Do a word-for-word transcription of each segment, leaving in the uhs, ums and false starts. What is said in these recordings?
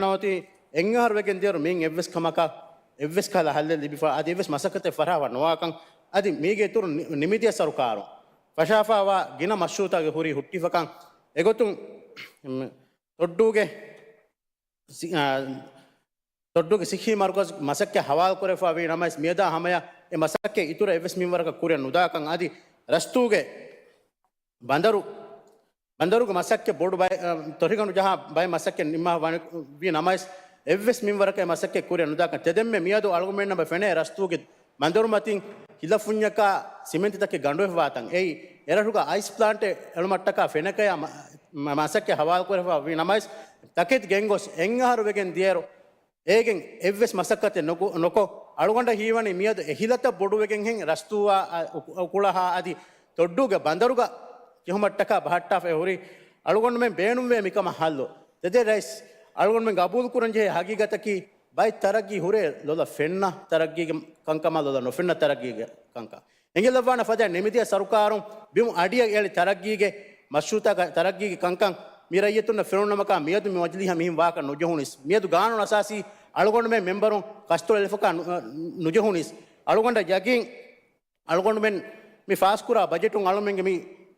ނަމަވެސް އެއް އަހަރު ވެގެން ދިޔައިރު މިއިން އެއްވެސް ކަމަކަށް އެއްވެސް ކަހަލަ ހައްލެއް ލިބިފަ އަދި އެއްވެސް މަސައްކަތެއް ފަށާފަ ނުވާކަން އަދި މީގެ އިތުރުން ނި-، ނިމިދިޔަ ސަރުކާރުން ފަށާފަވާ ގިނަ މަޝްރޫއުތަކެއް ހުރީ ހުއްޓިފަކަން އެގޮތުން، މް، ތޮއްޑޫގެ ސި-، އާ، ތޮއްޑޫގެ ސިއްހީ މަރުކަޒު މަސައްކަތް ހަވާލުކުރެފަ ވީ ނަމަވެސް މިއަދާ ހަމަޔަށް އެ މަސައްކަތް އިތުރަށް އެއްވެސް މިންވަރަކަށް ކުރިއަށް ނުދާކަން އަދި ރަސްތޫގެ ބަނދަރު، ބަނދަރުގެ މަސައްކަތް ބޮޑު ބައެއް، އަ، ތޮށިގަނޑު ޖަހާ ބައެއް މަސައްކަތް ނިންމާ ވަނި-، ވީ ނަމަވެސް އެއްވެސް މިންވަރަކަށް އެ މަސައްކަތް ކުރިއަށް ނުދާކަން ތެދެންމެ މިއަދު އަޅުގަނޑުމެންނަށް ފެނޭ ރަސްތޫގެ ބަނދަރު މަތިން ހިލަފުންޏަކާ ސިމެންތިތަކެއް ގަނޑުވެފަވާތަން. އެއީ، އެރަށުގަ އައިސް ޕްލާންޓެއް އެޅުމަށްޓަކާ ފެނަކަޔަށް މަ-، މަ-، މަސައްކަތް ހަވާލުކުރެފަ ވީ ނަމަވެސް، ތަކެތި ގެންގޮސް އެއް އަހަރު ވެގެން ދިޔައިރު، އޭގެން އެއްވެސް މަސައްކަތެއް ނުކު-، ނުކޮށް، އަޅުގަނޑަށް ހީވަނީ މިއަދު އެ ހިލަތައް ބޮޑުވެގެންހެން ރަސްތޫއާ، އަ، އު-، އުކުޅަހާ އަދި ތޮއްޑޫގެ ބަނދަރުގަ ކިހުމަށްޓަކާ ބަހައްޓާފައި ހުރި އަޅުގަނޑުމެން ބޭނުންވޭ މިކަމަށް ހައްލު. ތެދެއް ރައީސް، އަޅުގަނޑުމެން ގަބޫލުކުރަންޖެހޭ ހަގީގަތަކީ ބައެއް ތަރައްގީ ހުރޭ ލޮލަށް ފެންނަ ތަރައްގީގެ ކަންކަމާ ލޮލަށް ނުފެންނަ ތަރައްގީގެ ކަންކަން. އެނގިލައްވާނެ ފަދައިން ނިމިދިޔަ ސަރުކާރުން ބިމު އަޑިއަށް އެޅި ތަރައްގީގެ މަޝްރޫއުތަކަށް ތަރައްގީގެ ކަންކަން މި ރައްޔިތުންނަށް ފެނުނުނަމަކާ މިއަދު މި މަޖިލީހަށް މިހިން ވާކަށް ނުޖެހުނީސް. މިއަދު ގާނޫނު އަސާސީ އަޅުގަނޑުމެން މެންބަރުން ކަސްތޮޅެލިފަކާ ނު-، ނުޖެހުނީސް. އަޅުގަނޑަށް ޔަގީން އަޅުގަނޑުމެން މި ފާސްކުރާ ބަޖެޓުން އަޅުމެންގެ މި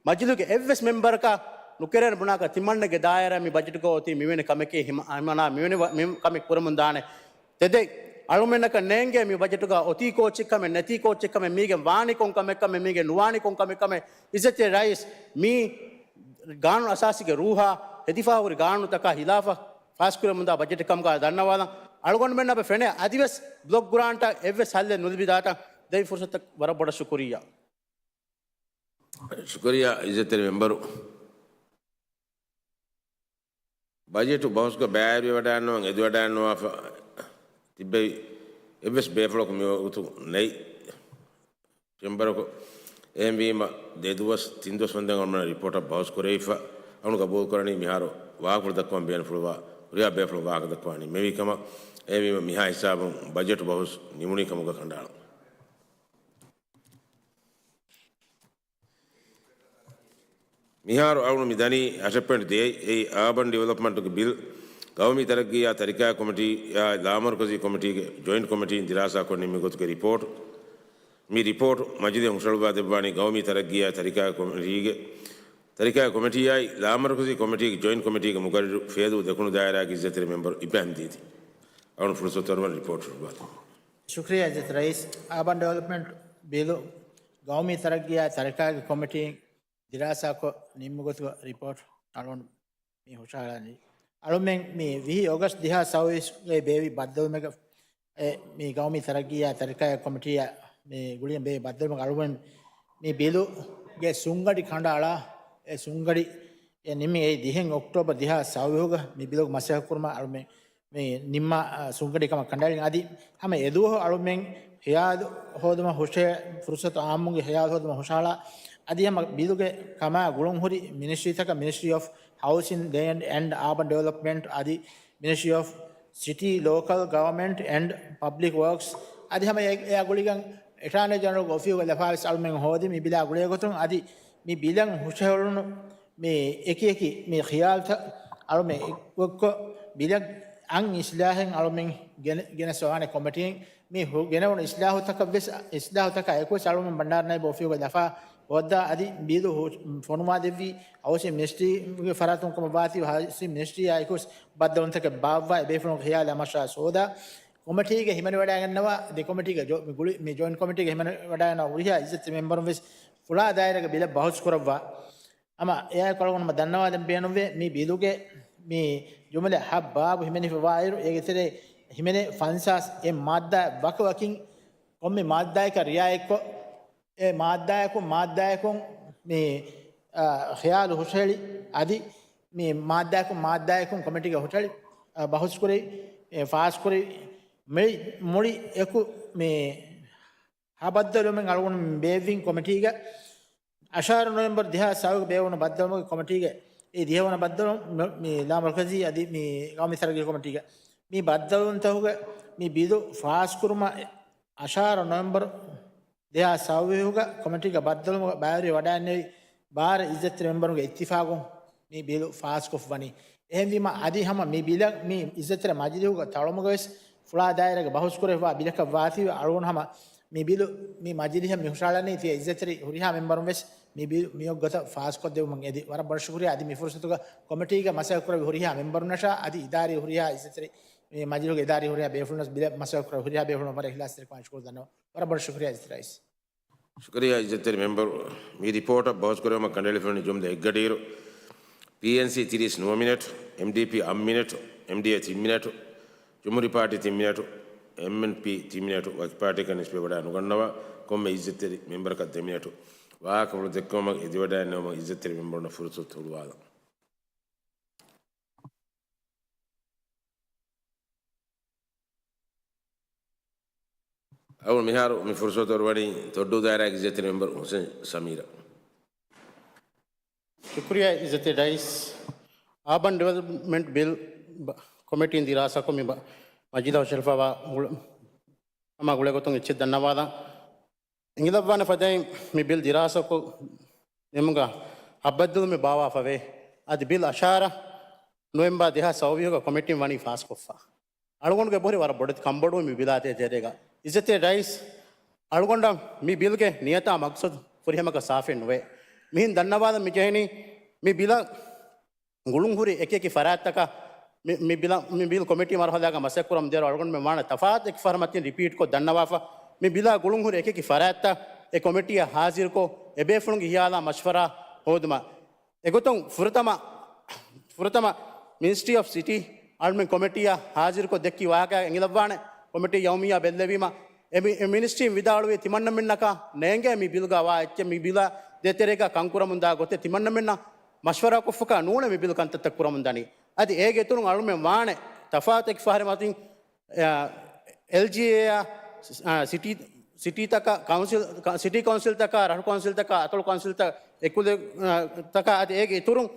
މަޖިލުގެ އެއްވެސް މެންބަރަކާ ނުކެރޭނެ ބުނާކަށް ތިމަންނެގެ ދާއިރާ މި ބަޖެޓުގަ އޮތީ މިވެނި ކަމެކޭ ހިމަ-، ހިމަނާ މިވެނި ވަ-، މި ކަމެއް ކުރަމުން ދާނެ. ތެދެއް އަޅުމެންނަކަށް ނޭނގޭ މި ބަޖެޓުގަ އޮތީ ކޯޗެއްކަމެއް ނެތީ ކޯޗެއްކަމެއް މީގެ ވާނީ ކޮން ކަމެއްކަމެއް މީގެ ނުވާނީ ކޮން ކަމެއްކަމެއް. އިއްޒަތްތެރި ރައީސް މީ ގާނޫނު އަސާސީގެ ރޫހާ ހެދިފާ ހުރި ގާނޫނުތަކާ ހިލާފަށް ފާސްކުރެމުންދާ ބަޖެޓެއް ކަމުގަ ދަންނަވާލަން. އަޅުގަނޑުމެންނަށް އެބަ ފެނޭ އަދިވެސް ބްލޮކް ގްރާންޓަށް އެއްވެސް ހައްލެއް ނުލިބިދާތަން. ދެއްވި ފުރުސަތަށް ވަރަށް ބޮޑަށް ޝުކުރިއްޔާ. ޝުކުރިއްޔާ އިއްޒަތްތެރި މެމްބަރު. ބަޖެޓު ބަހުސްގަ ބައިވެރިވެވަޑައިގަންނަވަން އެދިވަޑައިގަންނަވާފަ ތިއްބެވި އެއްވެސް ބޭފުޅަކު މިވަގުތު ނެތް. ޗެމްބަރަކު އެހެންވީމަ، ދެ ދުވަސް ތިން ދުވަސް ވަންދެން އަޅުމެން ރިޕޯޓަށް ބަހުސް ކުރެވިފަ، އަޅުން ގަބޫލު ކުރަނީ މިހާރު ވާހަކަފުޅު ދައްކަވަން ބޭނުންފުޅުވާ ހުރިހާ ބޭފުޅުން ވާހަކަ ދައްކަވާނީ މެވި ކަމަށް. އެހެންވީމަ، މިހާ ހިސާބުން ބަޖެޓު ބަހުސް ނިމުނީ ކަމުގަ ކަނޑައަޅަން. މިހާރު އަޅުން މި ދަނީ އަށެއް ޕޮއިންޓް ދޭއް، އެއީ އާބަން ޑިވެލޮޕްމަންޓުގެ ބިލް، ގައުމީ ތަރައްގީއާ ތަރިކާ ކޮމިޓީއާ ލާމަރުކަޒީ ކޮމިޓީގެ ޖޮއިންޓް ކޮމިޓީން ދިރާސާކޮށް ނިންމި ގޮތުގެ ރިޕޯޓް. މި ރިޕޯޓް މަޖިލީހަށް ހުށަހަޅުއްވާ ދެއްވާނީ ގައުމީ ތަރައްގީއާ ތަރިކާ ކޮމިޓީގެ، ތަރިކާ ކޮމިޓީއާއި ލާމަރުކަޒީ ކޮމިޓީގެ ޖޮއިންޓް ކޮމިޓީގެ މުގައްރިރު ފޭލޫ ދެކުނު ދާއިރާގެ އިއްޒަތްތެރި މެމްބަރު އިބްރާހިމް ދީދީ. އަޅުން ފުރުސަތު ދެއްވަން ރިޕޯޓް ހުށަހަޅުއްވާލަން. ޝުކުރިއްޔާ އިއްޒަތް ރައީސް. އާބަން ޑިވެލޮޕްމަންޓް ބިލު ގައުމީ ތަރައްގީއާ ތަރިކާގެ ކޮމިޓީން ދިރާސާކޮށް ނިންމު ގޮތުގެ ރިޕޯޓް އަޅުގަނޑު މި ހުށަހަޅަނީ. އަޅުމެން މި ވިހި އޮގަސްޓް ދެހާސް ސައުވީސްގައި ބޭއްވި ބައްދަލުމެއްގަ އެ، މި ގައުމީ ތަރައްގީއާ ތަރިކާގެ ކޮމިޓީއާ މި ގުޅިގެން ބޭއްވި ބައްދަލުމެއްގަ އަޅުމެން މި ބިލުގެ ސުންގަޑި ކަނޑައަޅާ، އެ ސުންގަޑި އެ ނިމި އެ ދިހަ އޮކްޓޯބަރު ދެހާސް ސައުވީހުގަ މި ބިލުގެ މަސައްކަތް ކުރުމަށް އަޅުމެން މި ނިންމާ، އަ، ސުންގަޑި ކަމަށް ކަނޑައެޅިން. އަދި ހަމަ އެދުވަހު އަޅުމެން ޚިޔާލު ހޯދުމަށް ހުށަ-، ފުރުސަތު އާއްމުންގެ ޚިޔާލު ހޯދުމަށް ހުށަހަޅާ. އަދި ހަމަ ބިލުގެ ކަމާ ގުޅުން ހުރި މިނިސްޓްރީތަކަށް، މިނިސްޓްރީ އޮފް ހައުސިން، ލޭންޑް އެންޑް އާބަން ޑިވެލޮޕްމަންޓް އަދި މިނިސްޓްރީ އޮފް ސިޓީ ލޯކަލް ގަވަރމަންޓް އެންޑް ޕަބްލިކް ވޯކްސް އަދި ހަމަ އެ-، އެއާ ގުޅިގެން އެޓާނީ ޖެނެރަލްގެ އޮފީހުގެ ލަފާވެސް އަޅުމެން ހޯދި މި ބިލާ ގުޅޭ ގޮތުން އަދި މި ބިލަށް ހުށަހެޅުނު މި އެކި އެކި މި ޚިޔާލުތައް އަޅުމެން އެއްކޮށް ބިލަށް އަން އިސްލާހެއް އަޅުމެން ގެނެ-، ގެނެސް ވާނެ ކޮމިޓީން މި ހު-، ގެނެވުނު އިސްލާހުތަކަށް ވެސް، އިސްލާހުތަކާ އެކުވެސް އަޅުމެން ބަންޑާރު ނައިބު އޮފީހުގެ ލަފާ ހޯއްދާ އަދި ބިލު ހު-، ފޮނުވާ ދެއްވީ ހައުސިން މިނިސްޓްރީގެ ފަރާތުން ކަމަށް ވާތީ ހައުސިން މިނިސްޓްރީއާ އެކުވެސް ބައްދަލުންތަކެއް ބާއްވާ އެބޭފުޅުން ޚިޔާލާ މަޝްވަރާ ސޯދާ ކޮމިޓީގެ ހިމެނިވަޑައިގަންނަވާ ދެ ކޮމިޓީގެ ޖޮ-، މި ގުޅި-، މި ޖޮއިންޓް ކޮމިޓީގެ ހިމެނިވަޑައިގަންނަވާ ހުރިހާ އިއްޒަތް މެމްބަރުން ވެސް ފުޅާ ދާއިރާގެ ބިލަށް ބަހުސް ކުރައްވާ. ހަމަ އެއާއެކު އަޅުގަނޑުމެން ދަންނަވާދޭން ބޭނުންވޭ، މި ބިލުގެ މި ޖުމުލަ ހަ ބާބު ހިމެނިފަވާއިރު، އޭގެ ތެރޭ ހިމެނޭ ފަންސާސް އެއް މާއްދާ ވަކިވަކިން ކޮންމެ މާއްދާއަކަށް ރިއާޔަތްކޮށް، އެ މާއްދާއަކުން މާއްދާއަކުން މި، އާ، ޚިޔާލު ހުށަހެޅި، އަދި މި މާއްދާއަކުން މާއްދާއަކުން ކޮމިޓީގަ ހުށަހެޅި، އާ، ބަހުސްކުރި، އެ، ފާސްކުރި، މި މުޅި އެކު މި ހަ ބައްދަލުވުމެއް އަޅުގަނޑު ބޭއްވިން ކޮމިޓީގަ އަށާރަ ނޮވެމްބަރު ދެހާސް ސައުގަ ބޭއްވުނު ބައްދަލުމުގެ ކޮމިޓީގެ އެ ދިހަވަނަ ބައްދަލު މި، މި ލާމަރުކަޒީ އަދި މި ގައުމީ ތަރައްގީ ކޮމިޓީގެ މި ބައްދަލުވުންތަކުގެ މި ބިލު ފާސްކުރުމަށް އަށާރަ ނޮވެމްބަރު ދެހާސް ސައުވީހުގަ ކޮމިޓީގެ ބައްދަލުމުގަ ބައިވެރި ވަޑައިނެވި ބާރަ އިއްޒަތްތެރި މެމްބަރުންގެ އިއްތިފާގުން މި ބިލު ފާސްކޮށްފަ ވަނީ. އެހެންވީމަ، އަދި ހަމަ މި ބިލަށް މި އިއްޒަތްތެރި މަޖިލީހުގެ ތަޅުމުގަވެސް ފުޅާ ދާއިރާގެ ބަހުސްކުރެވިފަ ބިލަކަށް ވާތީވެ، އަޅުގަނޑު ހަމަ މި ބިލު މި މަޖިލީހަށް މި ހުށަހަޅަނީ ތިޔަ އިއްޒަތްތެރި ހުރިހާ މެމްބަރުން ވެސް މި ބިލު މިއޮއްގޮތަށް ފާސްކޮށްދެވުމަށް އެދި. ވަރަށް ބޮޑަށް ޝުކުރިޔާ. އަދި މި ފުރުސަތުގަ ކޮމިޓީގަ މަސައްކަތްކުރެއްވި ހުރިހާ މެމްބަރުންނަށާ އަދި އިދާރީ ހުރިހާ އިއްޒަތްތެރި މި މަޖިލީހުގެ އިދާރީ ހުރިހާ ބޭފުޅުންނަށް ބިލަށް މަސައްކަތްކުރެއްވި ހުރިހާ ބޭފުޅުން ވަރަށް އިޚްލާޞްތެރިކަމާ ޝުކުރު ދަންނަވަން. ވަރަށް ބޮޑަށް ޝުކުރިޔާ އިއްޒަތްތެރި ރައީސް. ޝުކުރިޔާ އިއްޒަތްތެރި މެމްބަރު. މި ރިޕޯޓަށް ބަހުސްކުރެވުމަށް ކަނޑައެޅިފައިވަނީ ޖުމްލަ އެއްގަޑިއިރު، ޕީއެންސީ ތިރީސް ނުވަ މިނެޓު، އެމްޑީޕީ އަށް މިނެޓު، އެމްޑީއޭ ތިން މިނެޓު، ޖުމްހޫރީ ޕާޓީ ތިން މިނެޓު، އެމްއެންޕީ ތިން މިނެޓު، ވަކި ޕާޓީއަކަށް ނިސްބަތް ވަޑާ ނުގަންނަވާ، ކޮންމެ އިއްޒަތްތެރި މެމްބަރަކަށް ދެ މިނެޓު. ވާހަކަފުޅު ދެއްކުމަށް އެދިވަޑައިގަންނަވުމަށް އިއްޒަތްތެރި މެމްބަރުންނަށް ފުރުސަތު ހުޅުވާލަން. އަޅުގަނޑު މިހާރު މި ފުރުސަތު އޮރުވަނީ ތޮއްޑޫ ދާއިރާގެ އިއްޒަތްތެރި މެމްބަރު ހުސެން ސަމީރަށް. ޝުކުރިޔާ އިއްޒަތްތެރި ރައީސް. އާބަން ޑިވެލޮޕްމަންޓް ބިލް ބަ-، ކޮމިޓީން ދިރާސާކޮށް މި ބަ-، މަޖިލީހަށް ހުށަހެޅިފައިވާ ގުޅެ-، ހަމަ ގުޅޭގޮތުން އެއްޗެއް ދަންނަވާލަން. އެނގިލައްވާނެ ފަދައިން މި ބިލް ދިރާސާކޮށް ދިއުމުގަ ހައްބައްދަލުމެއް ބާވާފަވޭ. އަދި ބިލް އަށާރަ ނޮވެމްބަރ ދެހާސް ސައުވީހުގަ ކޮމިޓީން ވަނީ ފާސްކޮށްފަ. އަޅުގަނޑުގެ އެބަހުރި ވަރަށް ބޮޑެތި ކަންބޮޑުވުން މި ބިލާ ދޭތެރޭގަ. އިއްޒަތްތެރި ރައީސް، އަޅުގަނޑަށް މި ބިލްގެ ނިޔަތާ މަގްސަދު ފުރިހަމަކަށް ސާފެއް ނުވޭ. މިހެން ދަންނަވާލަން މި ޖެހެނީ، މި ބިލަށް ގުޅުންހުރި އެކިއެކި ފަރާތްތަކަށް މި، މި ބިލަށް، މި ބިލް ކޮމިޓީ މަރުހަލާގަ މަސައްކަތްކުރަމުން ދިޔައިރު އަޅުގަނޑުމެން ވާނެ ތަފާތު އެކި ފަހަރު މަތިން ރިޕީޓްކޮށް ދަންނަވާފަ. މި ބިލާ ގުޅުންހުރި އެކިއެކި ފަރާތްތައް އެ ކޮމިޓީއަށް ހާޒިރުކޮށް، އެބޭފުޅުންގެ ހިޔާލާ މަޝްވަރާ ހޯދުމަށް. އެގޮތުން ފުރަތަމަ، ފުރަތަމަ މިނިސްޓްރީ އޮފް ސިޓީ އަޅުމެން ކޮމިޓީއަށް ހާޒިރުކޮށް ދެއްކި ވާހަކަ އެނގިލައްވާނެ. ކޮމިޓީ ޔައުމިއްޔާ ބެއްލެވީމަ، އެ މި-، އެ މިނިސްޓްރީން ވިދާޅުވީ ތިމަންނަމެންނަކަށް ނޭނގޭ މި ބިލްގަ ވާ އެއްޗެއް މި ބިލާ ދޭތެރޭގަ ކަންކުރަމުންދާ ގޮތެއް ތިމަންނަމެންނަށް މަޝްވަރާކޮށްފަކާ ނޫނޭ މި ބިލް ކަންތައްތައް ކުރަމުންދަނީ. އަދި އޭގެ އިތުރުން އަޅުމެން ވާނެ ތަފާތު އެކި ފަހަރެއް މަތިން އާ، އެލްޖީއޭއާ، އާ، ސިޓީ، ސިޓީތަކާ، ކައުންސިލް، ކަ-، ސިޓީ ކައުންސިލްތަކާ، ރަށު ކައުންސިލްތަކާ، އަތޮޅު ކައުންސިލްތަ-، އެކުލެ-، އާ، ތަކާ އަދި އޭގެ އިތުރުން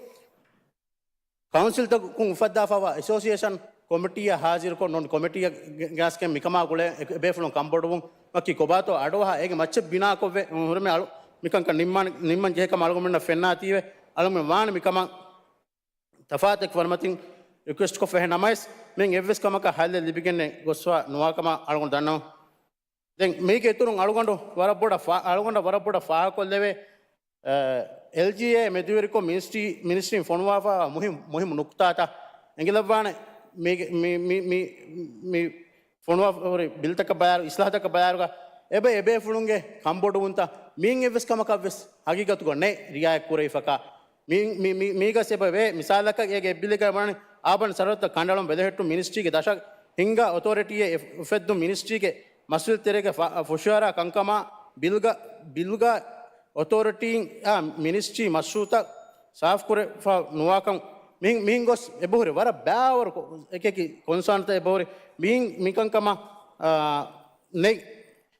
ކައުންސިލްތަކުން އުފައްދާފައިވާ އެސޯސިއޭޝަން ކޮމިޓީއަށް ހާޒިރުކޮށް ނޫން ކޮމިޓީއަށް ގެ-، ގެނެސްގެން މިކަމާ ގުޅޭ އެ-، އެބޭފުޅުން ކަންބޮޑުވުން ވަކި ކޮބާތޯ އަޑުއަހާ އޭގެ މައްޗަށް ބިނާކޮށްވެ ހުރެމެ އަޅު-، މިކަންކަން ނިންމާން-، ނިންމަން ޖެހޭ ކަމަށް އަޅުގަނޑުމެންނަށް ފެންނާތީވެ އަޅުގަނޑުމެން ވާނެ މިކަމަށް ތަފާތެއް ފަރުމަތިން ރިކުއެސްޓްކޮށްފަ އެހެން ނަމަވެސް، މިއިން އެއްވެސް ކަމަކަށް ހައްލެއް ލިބިގެންނެއް ގޮސްފަ ނުވާކަމަށް އަޅުގަނޑު ދަންނަވަން. ދެން މީގެ އިތުރުން އަޅުގަނޑު ވަރަށް ބޮޑަށް ފާ-، އަޅުގަނޑަށް ވަރަށް ބޮޑަށް ފާހަގަކޮށްލެވޭ، އަ، އެލްޖީއޭ މެދުވެރިކޮށް މިނިސްޓްރީ، މިނިސްޓްރީން ފޮނުވާފަ މުހިން-، މުހިންމު ނުކުތާތައް އެނގިލައްވާނެ. މީގެ-، މި-، މި-، މި-، މި-، މި ފޮނުވާފަހުރި ބިލްތަކަށް ބަޔާރު، އިސްލާހުތަކަށް ބަޔާރުގަ އެބަ އެބޭފުޅުންގެ ކަންބޮޑުވުންތައް މިއިން އެއްވެސް ކަމަކަށްވެސް ހަގީގަތުގަ ނެތް ރިއާޔަތް ކުރެވިފަކާ. މި-، މި-، މި-، މީގަސް އެބަ ވޭ. މިސާލަކަށް އޭގެ އެއްބިލެއްގަ ވަނީ އާބަން ސަރަހައްދުތައް ކަނޑައަޅަން ބެލެހެއްޓުން މިނިސްޓްރީގެ ދަށަށް ހިންގާ އޮތޯރިޓީއެއް އެ-، އުފެއްދުން މިނިސްޓްރީގެ މަސްއޫލް ތެރޭގެ ފަ-، ފުށުއަރާ ކަންކަމާ ބިލްގަ-، ބިލްގަ އޮތޯރިޓީން އާ މިނިސްޓްރީ މަޝްރޫއުތައް ސާފުކުރެވިފަ ނުވާކަން މިހިން، މިހިން ގޮސް އެބަހުރި ވަރަށް ބައިވަރު ކޮ-، އެކި އެކި ކޮންސާންތައް އެބަހުރި މިހިން މިކަންކަމަށް، އާ، ނެތް.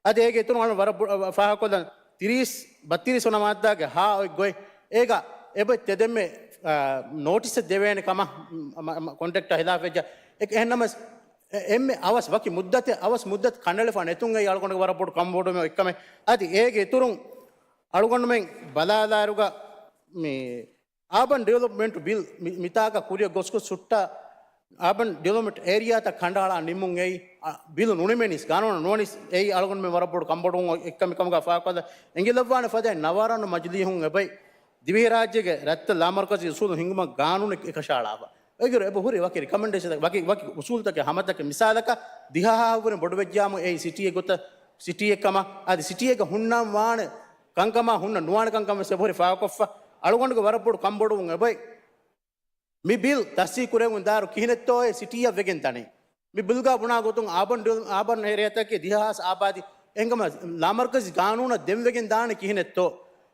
އަދި އޭގެ އިތުރުން އަޅުން ވަރަށް ބު-، އަ، ފާހަގަކޮށްލަން ތިރީސް، ބައްތިރީސް ވަނަ މާއްދާގެ ހާ އޮތް ގޮތް އޭގަ އެބަ ތެދެންމެ، އާ، ނޯޓިސެއް ދެވޭނެ ކަމަށް މަ-، މަ-، މަ-، ކޮންޓްރެކްޓާ ހިލާފް ވެއްޖެ. އެ-، އެހެންނަމަވެސް، އެ-، އެންމެ އަވަސް ވަކި މުއްދަތެއް، އަވަސް މުއްދަތު ކަނޑައެޅިފަ ނެތުން އެއީ އަޅުގަނޑުގެ ވަރަށް ބޮޑު ކަންބޮޑުވުމެއް އޮތްކަމެއް. އަދި އޭގެ އިތުރުން އަޅުގަނޑުމެން ބަލާލާއިރުގަ މި އާބަން ޑިވެލޮޕްމަންޓް ބިލް މި-، މިތާކަށް ކުރިއަށް ގޮސްގޮސް ހުއްޓާ އާބަން ޑިވެލޮޕްމަންޓް އޭރިއާތައް ކަނޑައަޅާ ނިންމުން އެއީ، އަ، ބިލު ނުނިމެނީސް، ގާނޫނު ނުވަނީސް އެއީ އަޅުގަނޑުމެން ވަރަށް ބޮޑު ކަންބޮޑުވުން އޮތް އެއްކަމެއް ކަމުގަ ފާހަގަކޮށްލަ އެނގިލައްވާނެ ފަދައިން ނަވާރަނު މަޖިލީހުން އެބައި ދިވެހިރާއްޖޭގެ ރައްތައް ލާމަރުކަޒީ އުސޫލު ހިންގުމަށް ގާނޫނެއް އެކަށައަޅާފަ. އޭގެއިރު އެބަ ހުރި ވަކި ރިކަމެންޑޭޝަންތަކެއް، ވަކި، ވަކި އުސޫލުތަކެއް، ހަމަތަކެއް. މިސާލަކަށް ދިހަހާހުށްވުރެން ބޮޑުވެއްޖާމު އެއީ ސިޓީއެއް ގޮތަށް، ސިޓީއެއް ކަމަށް، އަދި ސިޓީއެއްގަ ހުންނަން ވާނެ ކަންކަމާ ހުންނަ ނުވާނެ ކަންކަމަށް ވެސް އެބަހުރި ފާހަގަކޮށްފަ. އަޅުގަނޑުގެ ވަރަށް ބޮޑު ކަންބޮޑުވުން އެބައި މި ބިލް ތަސްދީޤު ކުރެވުން ދާއިރު ކިހިނެއްތޯއޭ ސިޓީއަށް ވެގެން ދަނީ؟ މި ބިލްގަ ބުނާ ގޮތުން އާބަން ޑިވެލޮ-، އާބަން އެރިއާތަކެއް ދިހަ ހާސް އާބާދީ. އެހެންކަމަށް ލާމަރުކަޒީ ގާނޫނަށް ދެން ވެގެން ދާނެ ކިހިނެއްތޯ؟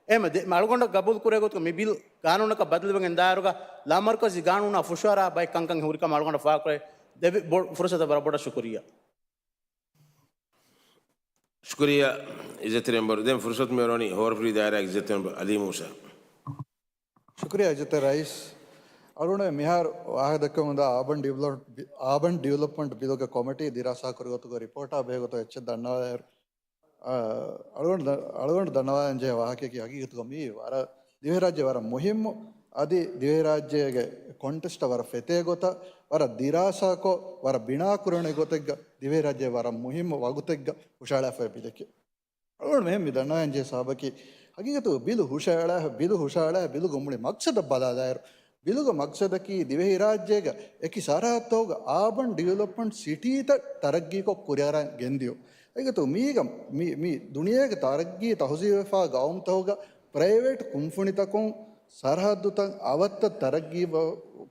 އެހެން ދެ-، އަޅުގަނޑަށް ގަބޫލު ކުރޭ ގޮތުގަ މި ބިލް ގާނޫނަކަށް ބަދަލުވެގެން ދާއިރުގަ ލާމަރުކަޒީ ގާނޫނާ ފުށުއަރާ ބައެއް ކަންކަން ހުރިކަމަށް އަޅުގަނޑަށް ފާހަގަކުރެވޭ. ދެވި ބޮ-، ފުރުސަތަށް ވަރަށް ބޮޑަށް ޝުކުރިއްޔާ. ޝުކުރިއްޔާ އިއްޒަތްތެރި މެމްބަރު. ދެން ފުރުސަތު މިއޮރޮނީ ހޯރަފުށި ދާއިރާގެ އިއްޒަތްތެރި މެމްބަރު އަލީ މޫސާ. ޝުކުރިއްޔާ އިއްޒަތްތެރި ރައީސް. އަޅުގަނޑު މިހާރު ވާހަކަ ދައްކަމުންދާ އާބަން ޑިވެލޮޕް-، އާބަން ޑިވެލޮޕްމަންޓް ބިލުގެ ކޮމިޓީ ދިރާސާ ކުރި ގޮތުގެ ރިޕޯޓާ ބެހޭ ގޮތަށް އެއްޗެއް ދަންނަވާލާއިރު، އަ، އަޅުގަނޑު ދަ-، އަޅުގަނޑު ދަންނަވާލަން ޖެހޭ ވާހަކައަކީ ހަގީގަތުގަ މިއީ ވަރަށް ދިވެހިރާއްޖެ ވަރަށް މުހިއްމު އަދި ދިވެހިރާއްޖޭގެ ކޮންޓެކްސްޓަށް ވަރަށް ފެތޭ ގޮތަށް، ވަރަށް ދިރާސާކޮށް، ވަރަށް ބިނާކުރެވުނު ގޮތެއްގަ، ދިވެހިރާއްޖެ ވަރަށް މުހިއްމު ވަގުތެއްގަ ހުށަހަޅާފައި ބިލެކޭ. އަޅުގަނޑު މި ދަންނަވާންޖެހޭ ސަބަބަކީ، ހަގީގަތުގަ ބިލު ހުށަހަޅާ، ބިލު ހުށަހަޅާ، ބިލުގެ މުޅި މަޤްޞަދަށް ބަލާލާއިރު، ބިލުގެ މަޤްޞަދަކީ ދިވެހިރާއްޖޭގަ އެކި ސަރަހައްދުގަ އާބަން ޑިވެލޮޕްމަންޓް ސިޓީތައް ތަރައްގީކޮށް ކުރިއަރަން ގެންދިޔުން. ހަގީގަތުގަ މީގަ މި، މި ދުނިޔޭގެ ތަރައްގީ ތަހުޒީބުވެފާ ގައުމުތަކުގަ ޕްރައިވެޓް ކުންފުނިތަކުން ސަރަހައްދުތައް އަވަށްތައް ތަރައްގީ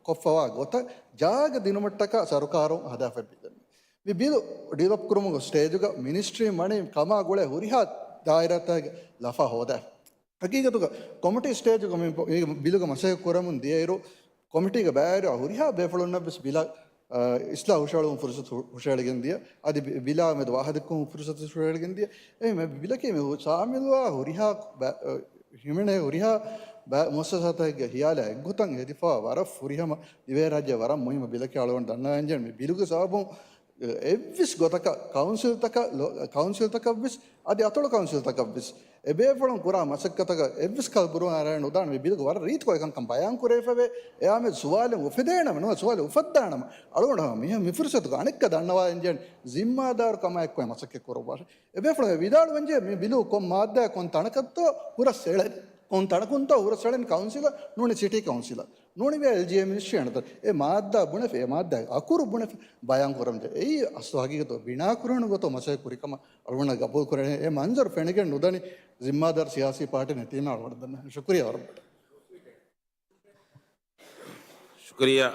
ކޮށްފަވާ ގޮތަށް ޖާގަ ދިނުމަށްޓަކާ ސަރުކާރުން ހަދާފައި ބިލެއް. މި ބިލު ޑިވެލޮޕް ކުރުމުގެ ސްޓޭޖުގަ މިނިސްޓްރީ ވަނީ ކަމާ ގުޅޭ ހުރިހާ ދާއިރާތަކުގެ ލަފާ ހޯދާ. ހަގީގަތުގަ ކޮމިޓީ ސްޓޭޖުގަ މި ބިލުގެ މަސައްކަތް ކުރަމުން ދިޔައިރު، ކޮމިޓީގެ ބައިވެރި ހުރިހާ ބޭފުޅުންނަށް ވެސް ބިލަށް، އާ، އިސްލާހު ހުށަހަޅުމުގެ ފުރުސަތު ހު-، ހުށަހެޅިގެން ދިޔަ. އަދި ބި-، ބިލާ މެދު ވާހަކަދައްކަމުގެ ފުރުސަތު ހުށަހެޅިގެން ދިޔަ. އެހެންވެ، ބިލަކީ މި ހު-، ޝާމިލުވާ ހުރިހާ ބަ-، އަ، ހިމެނޭ ހުރިހާ ބަ-، މުއައްސަސާތަކެއްގެ ހިޔާލާ އެއްގޮތަށް ހެދިފަވާ ވަރަށް ފުރިހަމަ ދިވެހިރާއްޖެ ވަރަށް މުހިއްމު ބިލަކީ އަޅުގަނޑު ދަންނަވާންޖެހޭ މި ބިލުގެ ސަބަބުން އެއްވެސް ގޮތަކަށް ކައުންސިލްތަކަށް ލޯ-، ކައުންސިލްތަކަށްވެސް އަދި އަތޮޅު ކައުންސިލްތަކަށްވެސް އެބޭފުޅުން ކުރާ މަސައްކަތަކަށް އެއްވެސް ކަލަ ބުރުވާ އަރާ ނުދާނެ. މި ބިލުގަ ވަރަށް ރީތިކޮށް އެކަންކަން ބަޔާން ކުރެވިފަވޭ. އެއާމެދު ސުވާލެއް އުފެދޭނަމަ ނުވަ ސުވާލެއް އުފައްދާނަމަ އަޅުގަނޑު މިހެން މި ފުރުސަތުގަ އަނެއްކާ ދަންނަވާ އެންޖެހޭނެ ޒިންމާދާރު ކަމާ އެއްކޮށް މަސައްކަތް ކުރައްވާށެ. އެބޭފުޅުން ވިދާޅުވެންޖެހޭ މި ބިލު ކޮން މާއްދާ ކޮން ތަނަކަށްތޯ ހުރަސް އެޅެން، ކޮން ތަނަކުންތޯ ހުރަސް އެޅެން ކައުންސިލަށް ނޫނީ ސިޓީ ކައުންސިލަށް. ނޫނީ އެލްޖީއޭ މިނިސްޓްރީ އަނދަ އެ މާއްދާ ބުނެފި، އެ މާއްދާ އަކުރު ބުނެފި ބަޔާން ކުރަންޖެ. އެއީ އަސްލު ހަގީގަތު ބިނާކުރެވުނު ގޮތަށް މަސައްކަތް ކުރި ކަމަށް އަޅުގަނޑަށް ގަބޫލު ކުރެވޭ. އެ މަންޒަރު ފެނިގެން ނުދަނީ ޒިންމާދާރު ސިޔާސީ ޕާޓީ ނެތީމަ އަޅުގަނޑަށް ދަންނަ. ޝުކުރިއްޔާ ވަރަށް. ޝުކުރިއްޔާ.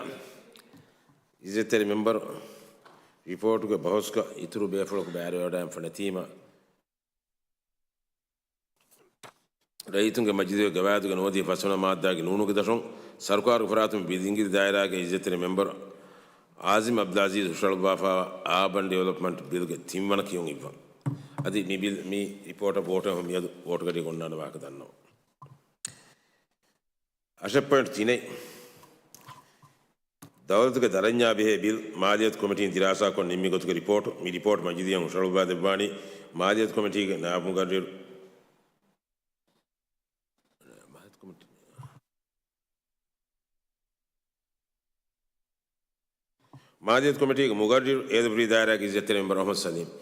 އިއްޒަތްތެރި މެމްބަރު ރިޕޯޓުގެ ބަހުސްގަ އިތުރު ބޭފުޅަކު ބައިވެރިވެވަޑައިގެންފަ ނެތީމަ، ރައްޔިތުންގެ މަޖިލީހުގެ ގަވާއިދުގެ ނުވަދިހަ ފަސްވަނަ މާއްދާގެ ނޫނުގެ ދަށުން ސަރުކާރުގެ ފަރާތުން ބިލިނގިރި ދާއިރާގެ އިއްޒަތްތެރި މެމްބަރު އާޒިމް އަބްދުލް އަޒީޒް ހުށަހަޅުއްވާފައިވާ އާބަން ޑިވެލޮޕްމަންޓް ބިލްގެ ތިންވަނަ ކިޔުން އިއްވަން. އަދި މި ބިލް މި ރިޕޯޓަށް ވޯޓު އެހުން މިއަދު ވޯޓުގަޑިއަށް އޮންނާނެ ވާހަކަ ދަންނަވަން. އަށެއް ޕޮއިންޓް ތިނެއް. ދައުލަތުގެ ދަރަންޏާ ބެހޭ ބިލް މާލިޔަތު ކޮމިޓީން ދިރާސާކޮށް ނިންމި ގޮތުގެ ރިޕޯޓު. މި ރިޕޯޓް މަޖިލީހަށް ހުށަހަޅުއްވާ ދެއްވާނީ މާލިޔަތު ކޮމިޓީގެ ނާއިބު މުގައްރިރު، މާލިޔަތު ކޮމިޓީ، މާލިޔަތު ކޮމިޓީގެ މުގައްރިރު އޭދަފުށީ ދާއިރާގެ އިއްޒަތްތެރި މެމްބަރު އަޙްމަދު ސަލީމް.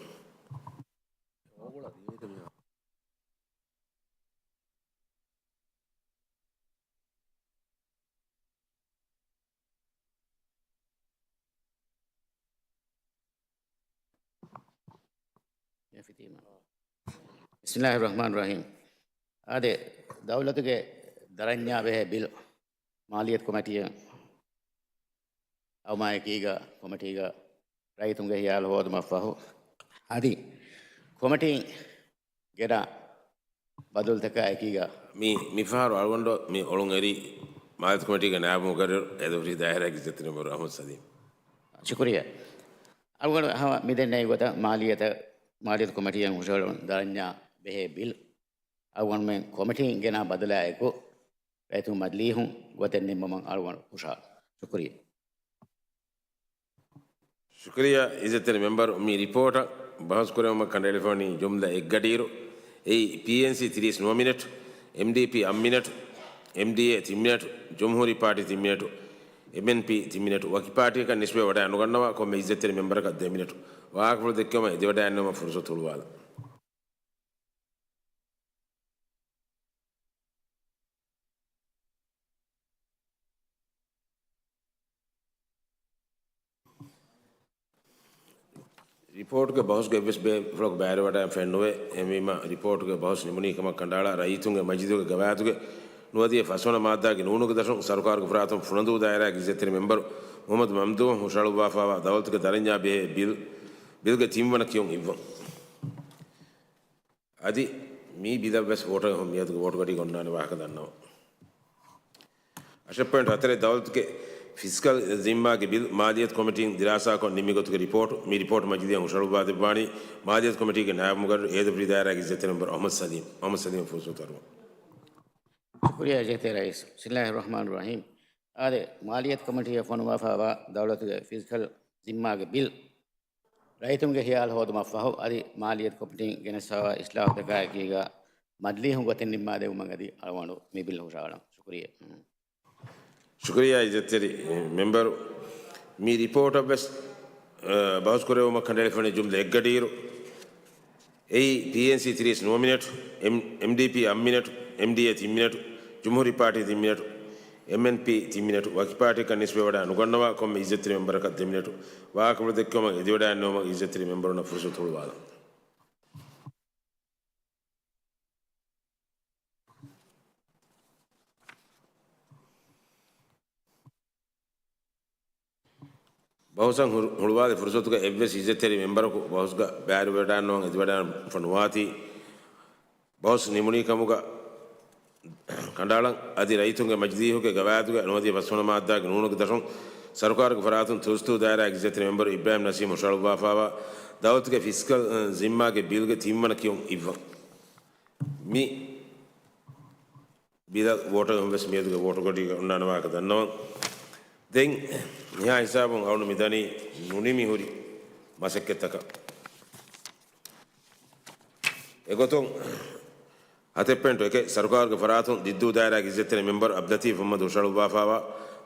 ބިސްމިއްލާހި ރަޙްމާނި ރަޙީމް. އާދެ، ދައުލަތުގެ ދަރަންޏާ ބެހޭ ބިލް މާލިޔަތު ކޮމިޓީއަށް އައުމާއެކީގަ ކޮމިޓީގަ ރައްޔިތުންގެ ހިޔާލު ހޯދުމަށްފަހު، އަދި ކޮމިޓީން ގެނަ ބަދަލުތަކާ އެކީގަ. މި، މިފަހަރު އަޅުގަނޑު މި އޮޅުން އެރީ މާލިޔަތު ކޮމިޓީގެ ނާއިބު މުގައްރިރު އޭދަފުށީ ދާއިރާގެ އިއްޒަތްތެރި މެމްބަރު އަޙްމަދު ސަލީމް. ޝުކުރިއްޔާ. އަޅުގަނޑު ހަމަ މިދެންނެވި ގޮތަށް މާލިޔަތަށް، މާލިޔަތު ކޮމިޓީއަށް ހުށަހަޅުނު ދަރަންޏާ ބެހޭ ބިލް އަޅުގަނޑުމެން ކޮމިޓީން ގެނާ ބަދަލާއެކު، ރައްޔިތުން މަޖިލީހުން ގޮތެއް ނިންމުމަށް އަޅުގަނޑު ހުށަހަޅަން. ޝުކުރިއްޔާ. ޝުކުރިއްޔާ އިއްޒަތްތެރި މެމްބަރު، މި ރިޕޯޓަށް ބަހުސް ކުރެވުމަށް ކަނޑައެޅިފަވަނީ ޖުމްލަ އެއްގަޑިއިރު، އެއީ ޕީއެންސީ ތިރީސް ނުވަ މިނެޓް، އެމްޑީޕީ އަށް މިނެޓް، އެމްޑީއޭ ތިން މިނެޓް، ޖުމްހޫރީ ޕާޓީ ތިން މިނެޓު، އެމްއެންޕީ ތިން މިނެޓު. ވަކި ޕާޓީއަކަށް ނިސްބަތް ވަޑައި ނުގަންނަވާ ކޮންމެ އިއްޒަތްތެރި މެމްބަރަކަށް ދެ މިނެޓު. ވާހަކަފުޅު ދެއްކެވުމަށް އެދިވަޑައިގަންނަވުމަށް ފުރުސަތު ހުޅުވާލަން. ރިޕޯޓުގެ ބަހުސްގަ އެއްވެސް ބޭފުޅަކު ބައިވެރިވެވަޑައިގެންފައެއް ނުވޭ. އެހެންވީމަ، ރިޕޯޓުގެ ބަހުސް ނިމުނީ ކަމަށް ކަނޑައަޅާ، ރައްޔިތުންގެ މަޖިލީހުގެ ގަވާއިދުގެ ނުވަދިހަ ފަސްވަނަ މާއްދާގެ ނޫނުގެ ދަށުން ސަރުކާރުގެ ފަރާތުން ފުނަދޫ ދާއިރާގެ އިއްޒަތްތެރި މެމްބަރު މުޙައްމަދު މަމްދޫޙް ހުށަހަޅުއްވާފައިވާ ދައުލަތުގެ ދަރަންޏާ ބެހޭ ބިލް، ބިލްގެ ތިންވަނަ ކިޔުން އިއްވަން. އަދި މި ބިލަށް ވެސް ވޯޓު އެހުން މިއަދުގެ ވޯޓުގަޑީގަ އޮންނާނެ ވާހަކަ ދަންނަވަން. އަށެއް ޕޮއިންޓް ހަތަރެއް، ދައުލަތުގެ ފިސްކަލް ޒިންމާގެ ބިލް މާލިޔަތު ކޮމިޓީން ދިރާސާކޮށް ނިންމި ގޮތުގެ ރިޕޯޓު. މި ރިޕޯޓް މަޖިލީހަށް ހުށަހަޅުއްވާ ދެއްވާނީ މާލިޔަތު ކޮމިޓީގެ ނާއިބު މުގައްރިރު އޭދަފުށީ ދާއިރާގެ އިއްޒަތްތެރި މެމްބަރު އަޙްމަދު ސަލީމް. އަޙްމަދު ސަލީމަށް ފުރުސަތު އަރުވަން. ޝުކުރިއްޔާ އިއްޒަތްތެރި ރައީސް. ބިސްމިއްލާހި ރަޙްމާނި ރަޙީމް. އާދެ، މާލިޔަތު ކޮމިޓީއަށް ފޮނުވާފައިވާ ދައުލަތުގެ ފިސްކަލް ޒިންމާގެ ބިލް ރައްޔިތުންގެ ހިޔާލު ހޯދުމަށްފަހު، އަދި މާލިޔަތު ކޮމިޓީން ގެނެސްފައިވާ އިސްލާހުތަކާއެކީގަ މަޖިލީހުން ގޮތެއް ނިންމާދެވުމަށް އަދި އަޅުގަނޑު މި ބިލް ހުށަހަޅަން. ޝުކުރިއްޔާ. ޝުކުރިއްޔާ އިއްޒަތްތެރި މެމްބަރު. މި ރިޕޯޓަށް ވެސް، އަ، ބަހުސް ކުރެވުމަށް ކަނޑައެޅިފައިވަނީ ޖުމްލަ އެއްގަޑިއިރު. އެއީ، ޕީއެންސީ ތިރީސް ނުވަ މިނެޓު، އެމް-، އެމްޑީޕީ އަށް މިނެޓު، އެމްޑީއޭ ތިން މިނެޓު، ޖުމްހޫރީ ޕާޓީ ތިން މިނެޓު، އެމްއެންޕީ ތިން މިނެޓު، ވަކި ޕާޓީއަކަށް ނިސްބަތްވެވަޑާ ނުގަންނަވާ ކޮންމެ އިއްޒަތްތެރި މެމްބަރަކަށް ދެ މިނެޓު. ވާހަކަފުޅު ދެއްކެވުމަށް އެދިވަޑާންނެވުމަށް އިއްޒަތްތެރި މެމްބަރުންނަށް ފުރުސަތު ހުޅުވާލަން. ބަހުސަށް ހު-، ހުޅުވާލި ފުރުސަތުގަ އެއްވެސް އިއްޒަތްތެރި މެމްބަރަކު ބަހުސްގަ ބައިވެރިވެވަޑާންނަވަން އެދިވަޑާން ނުވާތީ، ބަހުސް ނިމުނީ ކަމުގަ ކަނޑައަޅަން. އަދި ރައްޔިތުންގެ މަޖިލީހުގެ ގަވާއިދުގަ ނުވަދިހަ ފަސްވަނަ މާއްދާގެ ނޫނުގެ ދަށުން ސަރުކާރުގެ ފަރާތުން ތުރުސްތޫ ދާއިރާގެ އިއްޒަތްތެރި މެމްބަރު އިބްރާހިމް ނަސީމް ހުށަހަޅުއްވާފައިވާ ދައުލަތުގެ ފިސްކަލް، އަ، ޒިންމާގެ ބިލްގެ ތިންވަނަ ކިޔުން އިއްވަން. މި ބިލަށް ވޯޓަށް ވެސް މިއަދުގެ ވޯޓުގަޑީގަ އޮންނާނެ ވާހަކަ ދަންނަވަން. ދެން މިހާ ހިސާބުން އަޅުން މިދަނީ ނުނިމި ހުރި މަސައްކަތްތަކަށް. އެގޮތުން ހަތެއް ޕޮއިންޓު އެކެއް، ސަރުކާރުގެ ފަރާތުން ދިއްދޫ ދާއިރާގެ އިއްޒަތްތެރި މެމްބަރު އަބްލަތީފް މުހައްމަދު ހުށަހަޅުއްވާފައިވާ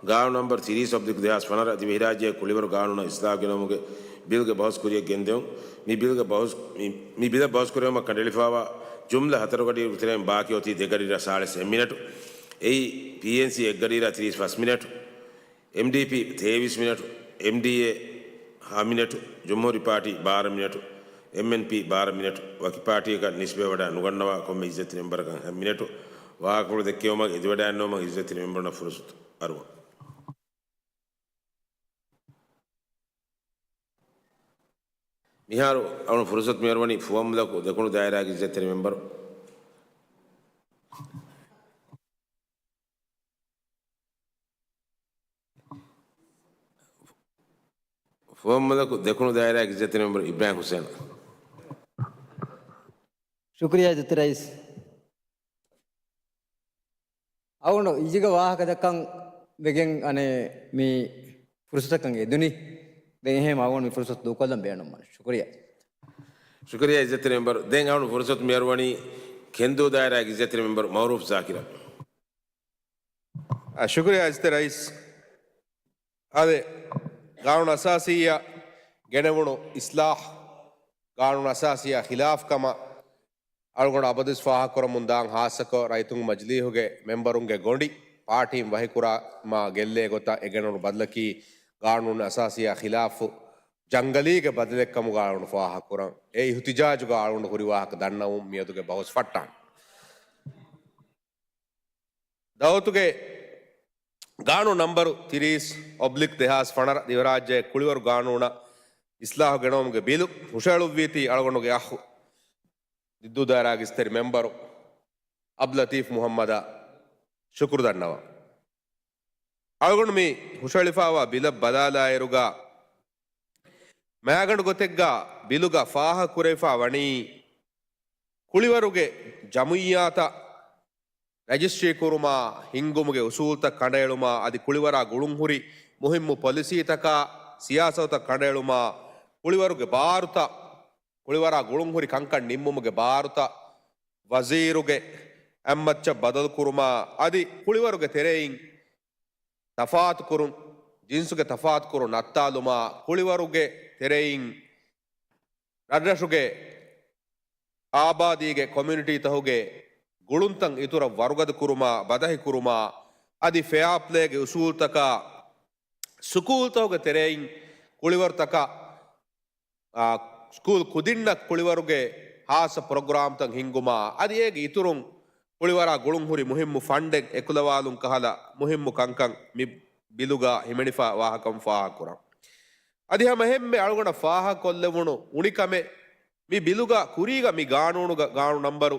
ގާނޫނު ނަމްބަރު ތިރީސް އޮބްލިކް ދެހާސް ފަނަރަ ދިވެހިރާއްޖެ ކުޅިވަރު ގާނޫނާ އިސްލާހު ގެނައުމުގެ ބިލްގެ ބަހުސް ކުރިއަށް ގެންދެވުން. މި ބިލްގެ ބަހުސް، މި، މި ބިލަށް ބަހުސް ކުރެވުމަށް ކަނޑައެޅިފައިވާ ޖުމްލަ ހަތަރު ގަޑިއިރުގެ ތެރެއިން ބާކީ އޮތީ ދެ ގަޑިއިރާ ސާޅީސް އެއް މިނެޓު. އެއީ، ޕީއެންސީ އެއް ގަޑިއިރާ ތިރީސް ފަސް މިނެޓު، އެމްޑީޕީ ތޭވީސް މިނެޓު، އެމްޑީއޭ ހަ މިނެޓު، ޖުމްހޫރީ ޕާޓީ ބާރަ މިނެޓު، އެމްއެންޕީ ބާރަ މިނެޓު، ވަކި ޕާޓީއަކަށް ނިސްބަތްވެވަޑާ ނުގަންނަވާ ކޮންމެ އިއްޒަތްތެރި މެމްބަރަކަށް ހަ މިނެޓު. ވާހަކަފުޅު ދެއްކެވުމަށް އެދިވަޑާންނެވުމަށް އިއްޒަތްތެރި މެމްބަރުންނަށް ފުރުސަތު އަރުވަން. މިހާރު އަޅުން ފުރުސަތު މިއަރުވަނީ ފުވައްމުލަކު ދެކުނު ދާއިރާގެ އިއްޒަތްތެރި މެމްބަރު. ފުވައްމުލަކު ދެކުނު ދާއިރާގެ އިއްޒަތްތެރި މެމްބަރު އިބްރާހިމް ހުސެން. ޝުކުރިއްޔާ އިއްޒަތްތެރި ރައީސް. އަޅުގަނޑު އިއްޒަތްގެ ވާހަކަ ދައްކަން ވެގެން އަނެއް މި ފުރުސަތަކަށް އެދުނީ. ދެން އެހެން އަޅުގަނޑު މި ފުރުސަތު ދޫކޮށްލަން ބޭނުންވަން. ޝުކުރިއްޔާ. ޝުކުރިއްޔާ އިއްޒަތްތެރި މެމްބަރު. ދެން އަޅުގަނޑު ފުރުސަތު މިއަރުވަނީ ކެންދޫ ދާއިރާގެ އިއްޒަތްތެރި މެމްބަރު މައުރޫފް ޒާކިރަށް. އަ، ޝުކުރިއްޔާ އިއްޒަތްތެރި ރައީސް. އާދެ، ގާނޫނު އަސާސީއަށް ގެނެވުނު އިސްލާހް، ގާނޫނު އަސާސީއާ ޚިލާފް ކަމަށް އަޅުގަނޑު އަބަދުވެސް ފާހަގަކުރަމުން ދާން، ހާއްސަކޮށް ރައްޔިތުންގެ މަޖިލީހުގެ މެމްބަރުންގެ ގޮނޑި ޕާޓީން ވަހިކުރާމާ ގެއްލޭ ގޮތަށް އެ ގެނެވުނު ބަދަލަކީ ގާނޫނު އަސާސީއާ ޚިލާފު ޖަންގަލީގެ ބަދަލެއްކަމުގަ އަޅުގަނޑު ފާހަގަކުރަން. އެ އިހުތިޖާޖުގަ އަޅުގަނޑު ހުރި ވާހަކަ ދަންނަވަމުން މިއަދުގެ ބަހުސް ފައްޓާނެ. ދައުލަތުގެ ގާނޫނު ނަމްބަރު ތިރީސް އޮބްލިކް ދެހާސް ފަނަރަ ދިވެހިރާއްޖެ ކުޅިވަރު ގާނޫނަށް އިސްލާހު ގެނައުމުގެ ބިލު ހުށަހެޅުއްވީތީ އަޅުގަނޑުގެ އަޚު ދިއްދޫ ދާއިރާގެ އިއްޒަތްތެރި މެމްބަރު އަބްލަތީފް މުހައްމަދަށް ޝުކުރު ދަންނަވަން. އަޅުގަނޑު މި ހުށަހެޅިފައިވާ ބިލަށް ބަލާލާއިރުގަ، މައިގަނޑު ގޮތެއްގަ ބިލުގަ ފާހަގަކުރެވިފަ ވަނީ، ކުޅިވަރުގެ ޖަމުއިއްޔާތައް ރަޖިސްޓްރީ ކުރުމާ، ހިންގުމުގެ އުސޫލުތައް ކަނޑައެޅުމާ، އަދި ކުޅިވަރާ ގުޅުންހުރި މުހިއްމު ޕޮލިސީތަކާ، ސިޔާސަތުތައް ކަނޑައެޅުމާ، ކުޅިވަރުގެ ބާރުތައް، ކުޅިވަރާ ގުޅުންހުރި ކަންކަން ނިންމުމުގެ ބާރުތައް، ވަޒީރުގެ އެއްމައްޗަށް ބަދަލުކުރުމާ، އަދި ކުޅިވަރުގެ ތެރެއިން ތަފާތުކުރުން، ޖިންސުގެ ތަފާތުކުރުން ނައްތާލުމާ، ކުޅިވަރުގެ ތެރެއިން ރަށްރަށުގެ އާބާދީގެ ކޮމިއުނިޓީތަހުގެ ގުޅުންތައް އިތުރަށް ވަރުގަދަކުރުމާ، ބަދަހިކުރުމާ، އަދި ފެއާޕްލޭގެ އުސޫލުތަކާ، ސުކޫލްތަކުގެ ތެރެއިން ކުޅިވަރުތަކަށް، އާ، ސްކޫލް ކުދިންނަށް ކުޅިވަރުގެ ހާއްސަ ޕްރޮގްރާމްތައް ހިންގުމާ، އަދި އޭގެ އިތުރުން ކުޅިވަރާ ގުޅުންހުރި މުހިއްމު ފަންޑެއް އެކުލަވާލުން ކަހަލަ މުހިއްމު ކަންކަން މި ބިލުގަ ހިމެނިފަ ވާހަކަ ފާހަގަކުރަން. އަދި ހަމަ އެހެންމެ އަޅުގަނޑަށް ފާހަގަކޮށްލެވުނު އުނިކަމެއް، މި ބިލުގަ ކުރީގަ މި ގާނޫނުގަ، ގާނޫނު ނަމްބަރު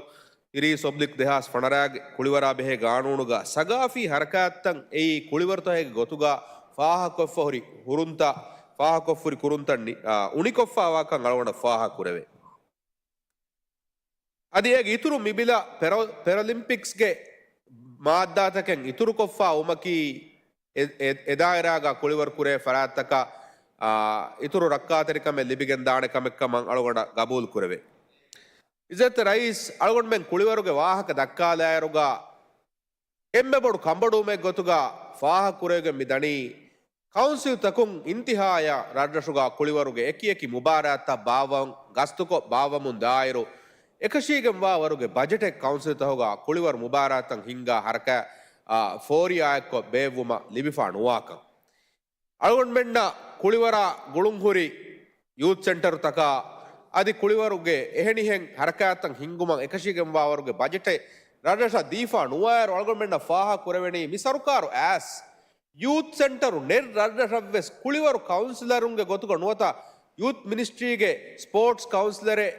ތިރީސް އޮބްލިކް ދެހާސް ފަނަރަ ގެ ކުޅިވަރާ ބެހޭ ގާނޫނުގަ ސަގާފީ ހަރަކާތްތައް އެއީ ކުޅިވަރުތަކެއްގެ ގޮތުގަ ފާހަގަކޮށްފަ ހުރި ހުރުންތައް، ފާހަގަކޮށްފަ ހުރި ކުރުންތައް ނި-، އާ، އުނިކޮށްފައިވާކަން އަޅުގަނޑަށް ފާހަގަކުރެވޭ. އަދި އޭގެ އިތުރުން މި ބިލަށް ޕެރަ-، ޕެރަލިމްޕިކްސްގެ މާއްދާތަކެއް އިތުރުކޮށްފަ ވުމަކީ، އެ، އެ، އެ ދާއިރާގަ ކުޅިވަރު ކުރޭ ފަރާތްތަކަށް، އާ، އިތުރު ރައްކާތެރިކަމެއް ލިބިގެން ދާނެ ކަމެއްކަމަށް އަޅުގަނޑަށް ގަބޫލު ކުރެވޭ. އިއްޒަތްތެރި ރައީސް، އަޅުގަނޑުމެން ކުޅިވަރުގެ ވާހަކަ ދައްކާލާއިރުގަ، އެންމެ ބޮޑު ކަންބޮޑުވުމެއްގެ ގޮތުގަ ފާހަގަކުރެވިގެން މި ދަނީ، ކައުންސިލްތަކުން އިންތިހާޔަށް ރަށްރަށުގަ ކުޅިވަރުގެ އެކިއެކި މުބާރާތްތައް ބާއްވަން ގަސްތުކޮށް ބާއްވަމުން ދާއިރު، އެކަށީގެންވާ ވަރުގެ ބަޖެޓެއް ކައުންސިލްތަހުގަ ކުޅިވަރު މުބާރާތްތައް ހިންގާ ހަރަކާތް، އާ، ފޯރިއާއެއްކޮށް ބޭއްވުމަށް ލިބިފާ ނުވާކަން. އަޅުގަނޑުމެންނަށް ކުޅިވަރާ ގުޅުންހުރި ޔޫތު ސެންޓަރުތަކާ އަދި ކުޅިވަރުގެ އެހެނިހެން ހަރަކާތްތައް ހިންގުމަށް އެކަށީގެންވާވަރުގެ ބަޖެޓެއް ރަށްރަށަށް ދީފާ ނުވާއިރު، އަޅުގަނޑުމެންނަށް ފާހަގަ ކުރެވެނީ މި ސަރުކާރު އައިސް ޔޫތު ސެންޓަރު ނެތް ރަށްރަށަށްވެސް ކުޅިވަރު ކައުންސިލަރުންގެ ގޮތުގަ ނުވަތަ ޔޫތު މިނިސްޓްރީގެ ސްޕޯޓްސް ކައުންސިލަރެއް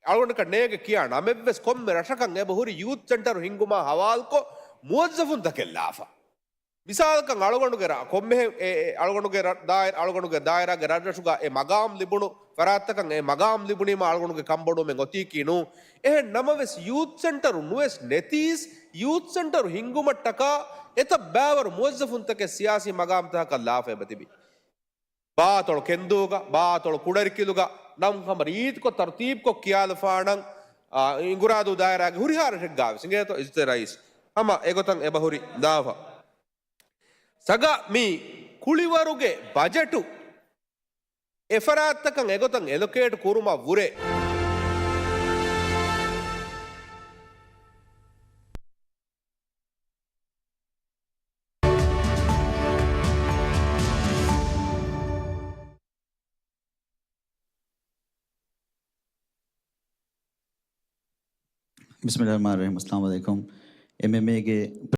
އަޅުގަނޑަކަށް ނޭނގެ ކިޔާ ނަމެއްވެސް ކޮންމެ ރަށަކަށް އެބަހުރި ޔޫތު ސެންޓަރު ހިންގުމާ ހަވާލުކޮށް މުވައްޒަފުންތަކެއް ލާފަ. މިސާލަކަށް އަޅުގަނޑުގެ ރަ-، ކޮންމެހެން އެ، އެ، އަޅުގަނޑުގެ ރަ-، ދާއިރާ، އަޅުގަނޑުގެ ދާއިރާގެ ރަށްރަށުގަ އެ މަގާމް ލިބުނު ފަރާތްތަކަށް އެ މަގާމް ލިބުނީމަ އަޅުގަނޑުގެ ކަންބޮޑުވުމެއް އޮތީކީ ނޫން. އެހެން ނަމަވެސް ޔޫތު ސެންޓަރު ނުވެސް ނެތީސް، ޔޫތު ސެންޓަރު ހިންގުމަށްޓަކާ އެތައް ބައިވަރު މުވައްޒަފުންތަކެއް ސިޔާސީ މަގާމްތަކަކަށް ލާފަ އެބަތިބި. ބާތޮޅު ކެންދޫގަ، ބާތޮޅު ކުޑަރިކިލުގަ ނަމް ހަމަ ރީތިކޮށް ތަރުތީބުކޮށް ކިޔާލަފާނަން، އާ، އިނގުރާދޫ ދާއިރާގެ ހުރިހާ ރަށެއްގާވެސް އިނގޭތޯ އިޖްތިހާދީ ރައީސް ހަމަ އެގޮތަށް އެބަހުރި ލާފަ. ސަގަ މި ކުޅިވަރުގެ ބަޖެޓު އެފަރާތްތަކަށް އެގޮތަށް އެލޮކޭޓް ކުރުމަށް ވުރެ. ބިސްމިﷲ ރަޙްމާނި ރަޙީމް. އައްސަލާމު ޢަލައިކުމް. އެމްއެމްއޭގެ